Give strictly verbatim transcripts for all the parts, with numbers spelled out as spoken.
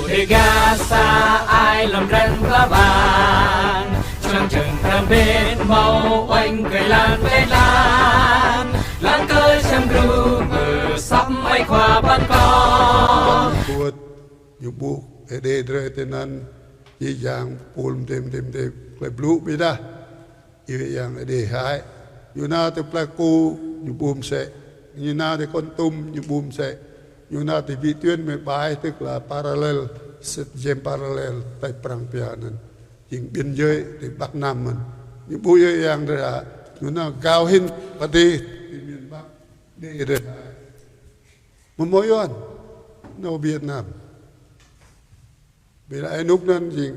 Êgasa ai lăm răng pla ƀăng, čang čang răng bên mâo oanh kơ lan lĕ lan, lan kơ čang gru mơ săm ai khua ƀăng kơ. Kut, ñu ƀuh, Êđê drei tinăn, jih jang pul mdê mdê mdê, klei blŭ ƀiădah. Ih yang Êđê hai. Ñu nao ti Pleiku, ñu ƀuh msĕ. Ñu nao ti Kon Tum, ñu ƀuh msĕ. Ñu nao ti Vị Tuyến mười bảy, tức là parallel, sĭt jêm parallel, tač Prăng pia anăn. Jing biên giới ti Bắc Nam mơ̆n. Ñu ƀuh ih yang drei hă. Ñu nao gao hĭn, pati, ti miền Bắc, Êđê drei hă. Mơ̆ mâo yuăn, nao Việt Nam. Bi lĕ anôk anăn jing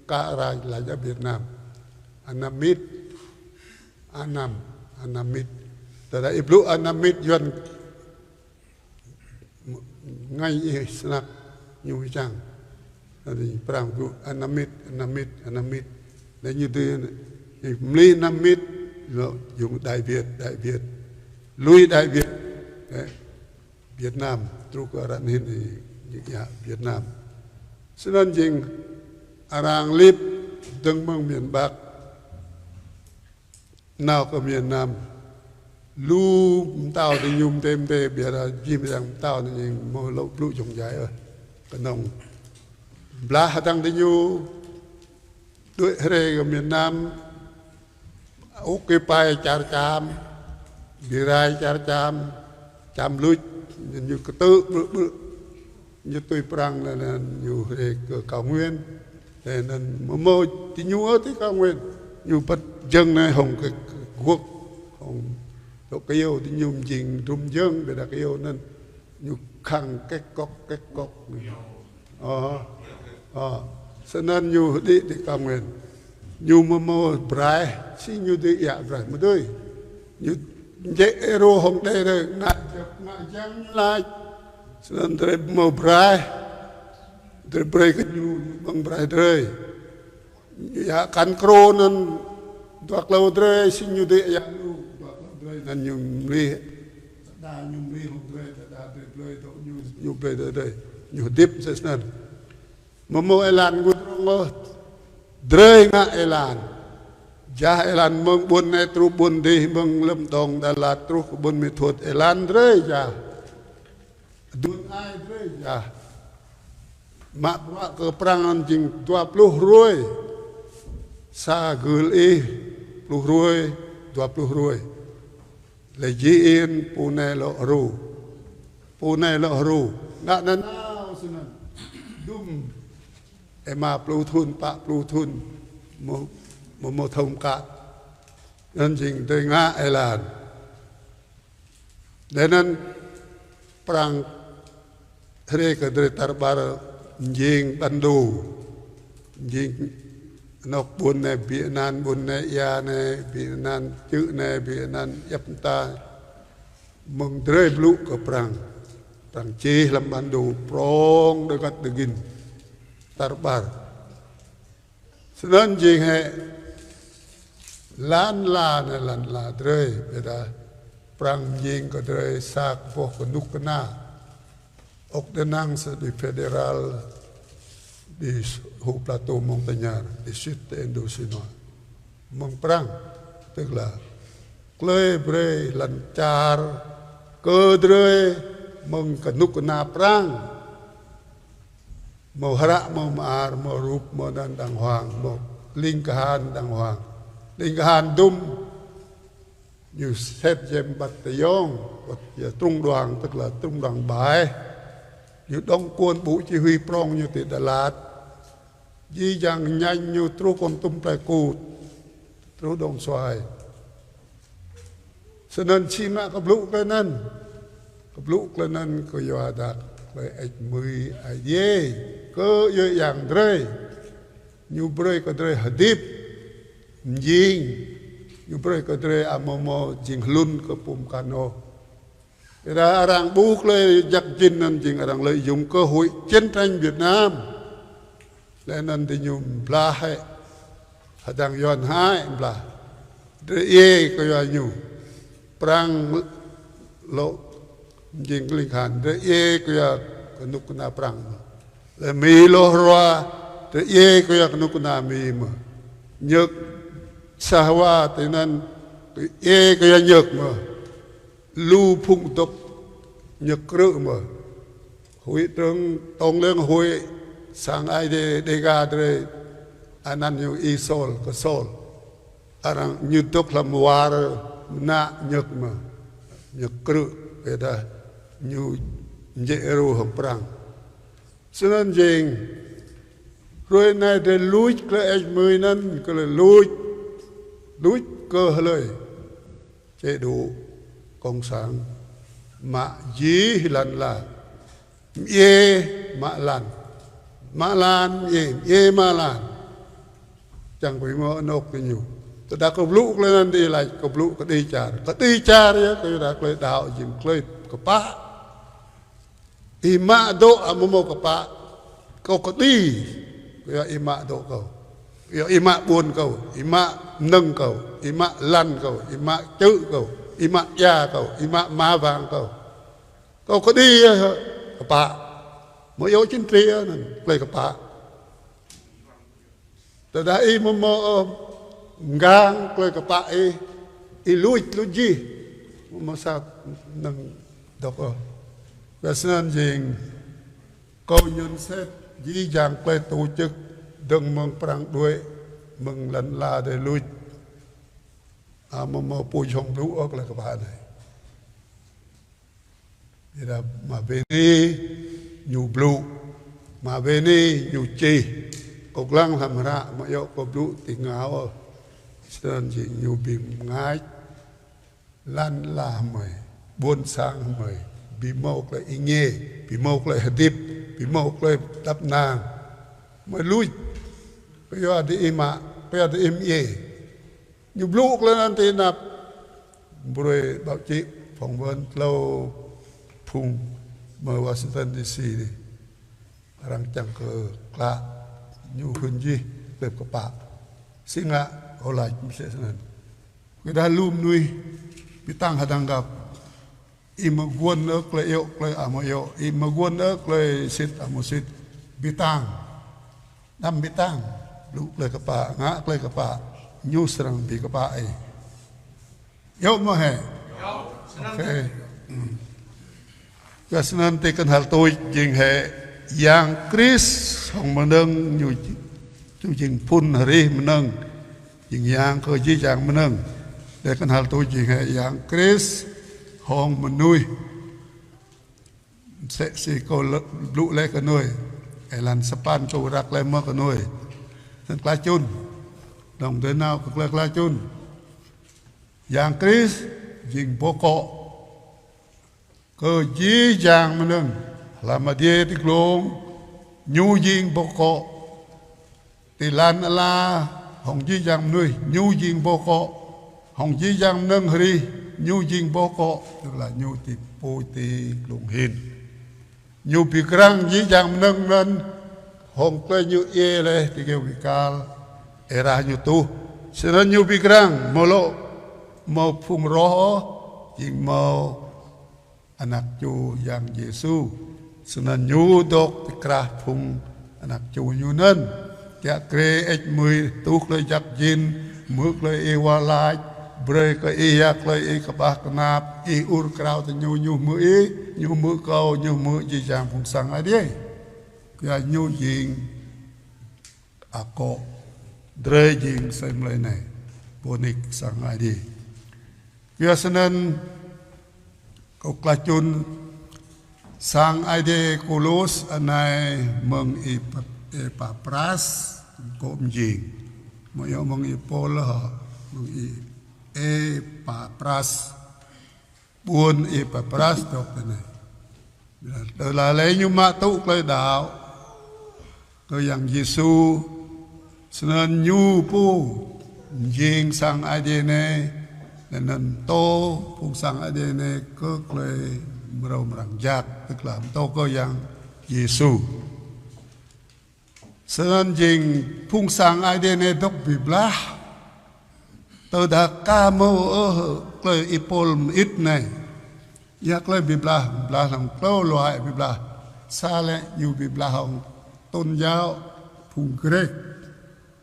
ka rač lač Việt Nam. Anamit, anam, anamit. Tơdah ih blŭ anamit yuăn ngă ih snăk ñu čiăng. Tơdah Prăng blŭ anamit, anamit, anamit. Leh ñu tui mlih anamit, lŏ jing Đại Việt, Đại Việt. Lui Đại Việt. Ơ. Việt Nam, truh kơ ară anei, ñu ya Việt Nam. Snăn jing arăng lip dơ̆ng mơ̆ng miền Bắc, nao kơ miền Nam. Lu mtao diñu mdê mdê, ƀiădah jih mdê mtao anăn jing mâo lŏ blŭ jŏng jai ôh. Knŏng blah hdơ̆ng diñu, đuĕ hriê kơ miền Nam, ôk kơ pai čar Čam, bi rai čar Čam, Čam luč, ñu ktư̆ ƀrư̆ ƀrư̆, ñu tui Prăng leh anăn ñu hriê kơ cao nguyên, leh anăn mâo mâo diñu ôh ti cao nguyên, ñu băt jơ̆ng anei hŏng kơ guôk, hŏng dŏ kyâo diñu mjing drŭm jơ̆ng, ƀiădah kyâo anăn ñu khăng kĕk kŏk, kĕk kŏk. Ơ, ơ, snăn ñu đĭ ti cao nguyên. Ñu mâo mâo braih, si ñu dưi êa braih mdê. Ñu jĕ êrô hŏng đe drei, ngă, ngă jang ñu lač. Snăn drei mâo braih, drei brei kơ ñu, ñu ƀơ̆ng braih drei. Ñu êa kăn krô anăn dua klâo drei, si ñu dưi êa lu, dua klâo drei anăn ñu mlih. Đa ñu mlih hŏng drei, đa, đa drei blei dŏ ñu, ñu blei dŏ drei. Ñu hdĭp msĕ snăn. Mâo mâo êlan ênguôt rŏng ôh. Drei ngă êlan. Jah êlan mơ̆ng ƀuôn anei truh ƀuôn dih, mơ̆ng Lâm Đồng, Đà Lạt truh kơ ƀuôn Mỹ Thuột, êlan drei jah. Aduôn ai drei jah. Mă bruă kơ Prăng anăn jing dua pluh hruê. Sa gưl ih pluh hruê, dua pluh hruê. Leh jih ih pô anei lŏ hru. Pô anei lŏ hru. Ngă nanao snăn. Dŭm. Êma pluh thŭn, pă pluh thŭn. Mâo, mâo, mâo thâo mkă. Anăn jing drei ngă êlan. Leh anăn Prăng hriê kơ drei tar ƀar mjing Bản Đồ. Mjing anôk ƀuôn anei bi anăn, ƀuôn anei êa anei bi anăn, čư̆ anei bi anăn, djăp mta. Mơ̆ng drei blŭ kơ Prăng. Prăng čih hlăm Bản Đồ prŏng dôk găt dôk gĭn. Tar ƀar. Snăn jing hĕ lăn ala anei lăn ala drei, ƀiădah Prăng mjing kơ drei sa boh knŭk kna. Ôk dê năng sa bi fédéral, bi hŭ plateau Montagnard, bi sĭt ti Indochinois. Mơ̆ng Prăng, tức là klei brei lăn čar kơ drei mơ̆ng knŭk kna Prăng. Mâo hră, mâo mơar, mâo rup, mâo anăn đàng hoàng, mâo ling kahan đàng hoàng. Ling kahan dŭm, ñu sĕt jêm băt tơyŏng, băt ya trung đoàn, tức là trung đoàn bảy. Ñu đóng quân bộ chỉ huy prŏng ñu ti Đà Lạt. Jih jang ñañ ñu truh Kon Tum Pleiku, truh Đồng Xoài. Snăn si mă kơ blŭ klei anăn. Kơ blŭ klei anăn kyuadah klei hơêč hmưi Aê Diê kơ djuê yang drei. Ñu brei kơ drei hdĭp, mjing. Ñu brei kơ drei amâo mâo jing hlŭn kơ pô mkăn ôh. Ƀiădah arăng ƀuh klei jăk jĭn anăn jing arăng lợi dụng cơ hội chiến tranh Việt Nam. Leh anăn diñu mblah hĕ. Hdơ̆ng yuăn hĕ mblah. Drei êkei kyua ñu. Prăng lŏ mjing klei khan. Drei êkei kyua knŭk kna Prăng. Leh Mi lŏ hrua, drei ê kyua knŭk kna Mi mơh. Ñơk sa hua tinăn, drei ê kyua ñơk mơh. Lu phung dôk ñơk krư̆ mơh. Huĭ trơ̆ng tông leng huĭ sang Aê Diê Đêga drei, anăn ñu Y-Sôl, Sôl. Arăng ñu dôk hlăm war mnă ñơk mơh. Ñơk krư̆, ƀiădah ñu jĕ êru hŏng Prăng. Snăn jing, hruê anei drei luč klei hơêč hmưi anăn, klei luč, luč kơ hlei. Chế độ cộng sản, mă jih lăn ala. Mdjiê mă lăn. Mă lăn mdjiê, mdjiê mă lăn. Čiăng bi mâo anôk kơ ñu. Tơdah kâo blŭ klei anăn diih lač, kâo blŭ kđi čar. Kđi čar yơh, kyuadah klei đăo jing klei kpă. Ih mă dôk amâo mâo kpă, kâo kđi. Kyua ih mă dôk kâo. Kyua ih mă ƀuôn kâo, ih mă mnơ̆ng kâo, ih mă lăn kâo, ih mă čư̆ kâo, ih mă êa kâo, ih mă ma wang kâo. Kâo kđi yơh kpă. Amâo djŏ čĭn tri anăn, klei kpă. Tơdah ih amâo mâo, ơ, mgang klei kpă ih, ih luč, luč jih. Amâo mâo sa mnơ̆ng dôk ôh. Kyua snăn jing, kâo nhận xét jih jang klei tổ chức dơ̆ng mơ̆ng Prăng đuĕ, mơ̆ng lăn ala drei luč. Amâo mâo pui hŏng blŭ ôh klei kpă anei. Ƀiădah mă bini ñu blŭ, mă bini ñu čih. Kâo dlăng hlăm hră, amâo djŏ kâo blŭ ti êngao ôh. Snăn jing ñu bi mngač lăn ala hmei, ƀuôn sang hmei, bi mâo klei êngiê, bi mâo klei hdĭp, bi mâo klei tăp năng. Hmei luč, kyua diih mă, kyua diih mdjiê. Ñu blŭ klei anăn ti anăp brei báo chí phỏng vấn tlâo phung mơ̆ng Washington D C dih. Arăng čiăng kơ klă ñu hưn jih klei kpă. Si ngă kâo lač msĕ snăn. Kyuadah lu mnuih bi tăng hdăng găp. Ih amâo guôn ôh klei iŏk klei amâo iŏk. Ih amâo guôn ôh klei sĭt amâo sĭt. Bi tăng. Đăm bi tăng. Blŭ klei kpă, ngă klei kpă. Ñu srăng bi kpă ih. Iŏk mơh hĕ? Ôkê. Hmm. Kyua snăn ti knhal tuč jing hĕ Yang Krist hŏng mnơ̆ng ñu, ñu jing phŭn hrih mnơ̆ng. Jing yang kơ jih jang mnơ̆ng. Ti knhal tuč jing hĕ Yang Krist hŏng mnuih. Msĕ si kâo lơ-, blŭ leh kơ nuê. Êlan sapăn kâo răk leh mơh kơ nuê. Snăn klah čŭn. Dŏng dê nao kơ klei klah čŭn. Yang Krist jing boh kŏ kơ jih jang mnơ̆ng. Hlăm adiê ti dlông, ñu jing boh kŏ. Ti lăn ala, hŏng jih jang mnuih, ñu jing boh kŏ. Hŏng jih jang mnơ̆ng hrih, ñu jing boh kŏ. Tức là ñu ti pui ti dlông hĭn. Ñu bi grăng jih jang mnơ̆ng anăn, hŏng klei ñu êleh ti kêo bi kal, êrah ñu tuh. Snăn ñu bi grăng, amâo lŏ mâo phung roh ôh, jing mâo anak čô Yang Yêsu. Snăn ñu dôk ti krah phung anak čô ñu anăn. Kiă kriê hơêč hmưi tuh klei jăk jĭn, hmư̆ klei ih wah lač, brei kơ ih ya klei ih kƀah knap, ih ur krao ti ñu, ñu hmư̆ ih, ñu hmư̆ kâo, ñu hmư̆ jih jang phung sang Aê Diê. Kyua ñu jing akŏ drei jing asei mlei anei, boh nik sang Aê Diê. Kyua snăn kâo klah čŭn sang Aê Diê Kôlôs anei mơ̆ng Êpa-, Êpapras, kŏ mjing. Amâo djŏ mơ̆ng Y-Pôl hŏ, mơ̆ng Y-, Êpapras. Ƀuôn Êpapras dôk tinei. Tơdah lei ñu mă tŭ klei đăo kơ Yang Yêsu, snăn ñu pô mjing sang Aê Diê anei, leh anăn mtô phung sang Aê Diê anei kơ klei mrâo mrang jăk, tức là mtô kơ Yang Yêsu. Snăn jing phung sang Aê Diê anei dôk bi blah. Tơdah ka mâo ôh klei Y-Pôl mơĭt anei. Ya klei bi blah, bi blah hlăm klâo loại bi blah. Sa lĕ ñu bi blah hŏng tôn giáo phung Grek,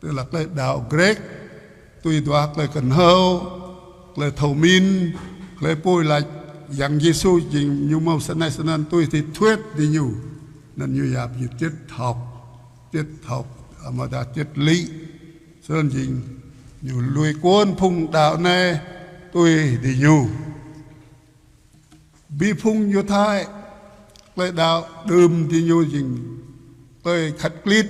tức là klei đăo Grek, tui duah klei knhâo, klei thâo mĭn, klei pui lač Yang Yêsu jing ñu mâo snei snăn tui ti thuyết diñu. Anăn ñu yap ñu triết học, triết học, amâodah triết lý. Snăn jing ñu lui cuôn phung đăo anei tui diñu. Bi phung Yuđa, klei đăo đưm diñu jing klei khăt klĭt.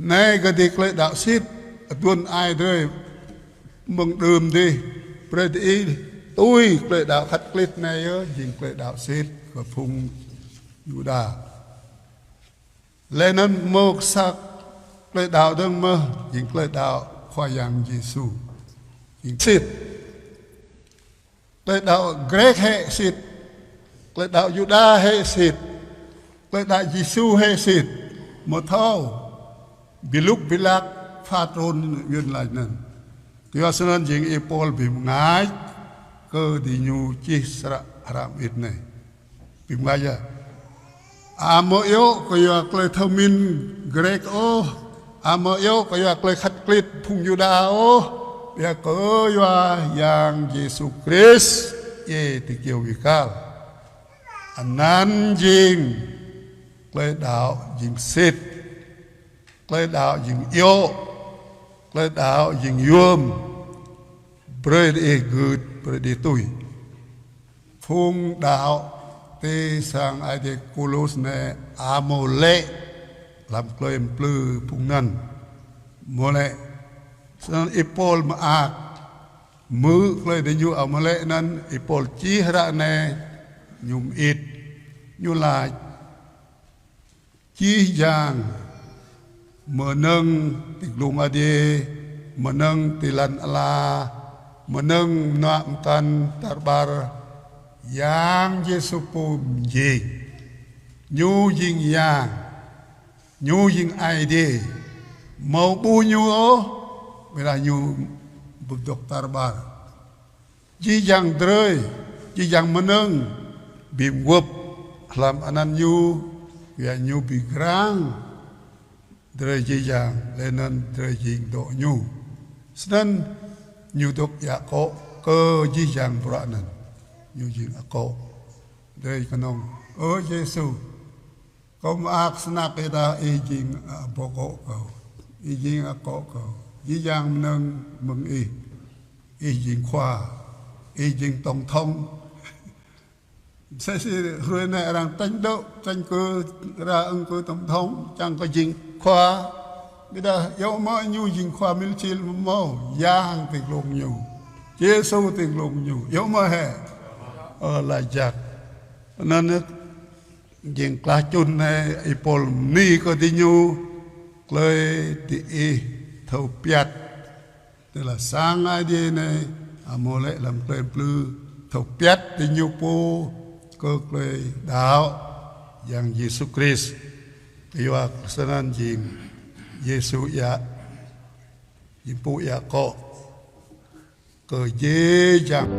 Anei kơ dih klei đăo sĭt, aduôn ai drei mơ̆ng đưm dih, brei diih tui klei đăo khăt klĭt anei yơh jing klei đăo sĭt kơ phung Yuđa. Leh anăn mâo sa klei đăo dơ̆ng mơh, jing klei đăo Khua Yang Yêsu. Jing sĭt. Klei đăo Grek hĕ sĭt, klei đăo Yuđa hĕ sĭt, klei đăo Yêsu hĕ sĭt. Amâo thâo bi lŭk bi lak pha trŭn yuôn lač anăn. Kyua snăn jing Y-Pôl bi mngač kơ diñu čih hră mơĭt anei. Bi mngač yơh. Amâo djŏ kyua klei thâo mĭn Grek ôh, amâo djŏ kyua klei khăt klĭt phung Yuđa ôh, ƀiădah kyua Yang Yêsu Krist, djiê ti kyâo bi kal. Anăn jing klei đăo jing sĭt, klei đăo jing djŏ, klei đăo jing yuôm. Brei diih gưt, brei diih tui. Phung đăo ti sang Aê Diê Kôlôs anei amâo lĕ hlăm klei mplư phung anăn. Amâo lĕ. Snăn Y-Pôl mơak hmư̆ klei diñu amâo lĕ anăn Y-Pôl čih hră anei ñu mơĭt. Ñu lač jih jang mnơ̆ng ti dlông adiê, mnơ̆ng ti lăn ala, mnơ̆ng mnuă mkăn tar ƀar, Yang Yêsu pô mjing. Ñu jing Yang, ñu jing Aê Diê. Amâo ƀuh ñu ôh, ƀiădah ñu bi dôk tar ƀar. Jih jang drei, jih jang mnơ̆ng bi mguôp hlăm anăn ñu, kyua ñu bi grăng drei jih jang, leh anăn drei jing dŏ ñu. Snăn ñu dôk djă akŏ kơ jih jang bruă anăn. Ñu jing akŏ. Drei knŏng, Ơ Yêsu, kâo mơak snăk êdah ih jing, a, boh kŏ kâo. Ih jing akŏ kâo. Jih jang mnơ̆ng mơ̆ng ih. Ih jing khua. Ih jing tổng thống. Msĕ si hruê anei arăng tranh cử, tranh cử ra ứng cử tổng thống, čiăng kơ jing khua. Ƀiădah djŏ mơ̆ ñu jing khua mil čil mâo, Yang ti dlông ñu. Yêsu ti dlông ñu. Djŏ mơ̆ hĕ? Ơ, lač jăk. Anăn jing klah čŭn anei Y-Pôl mni kơ diñu, klei diih thâo piăt. Tức là sang Aê Diê anei, amâo lĕ hlăm klei mplư, thâo piăt diñu pô kơ klei đăo Yang Yêsu Krist. Kyua snăn jing Yêsu djă, jing pô djă akŏ kơ jih jang.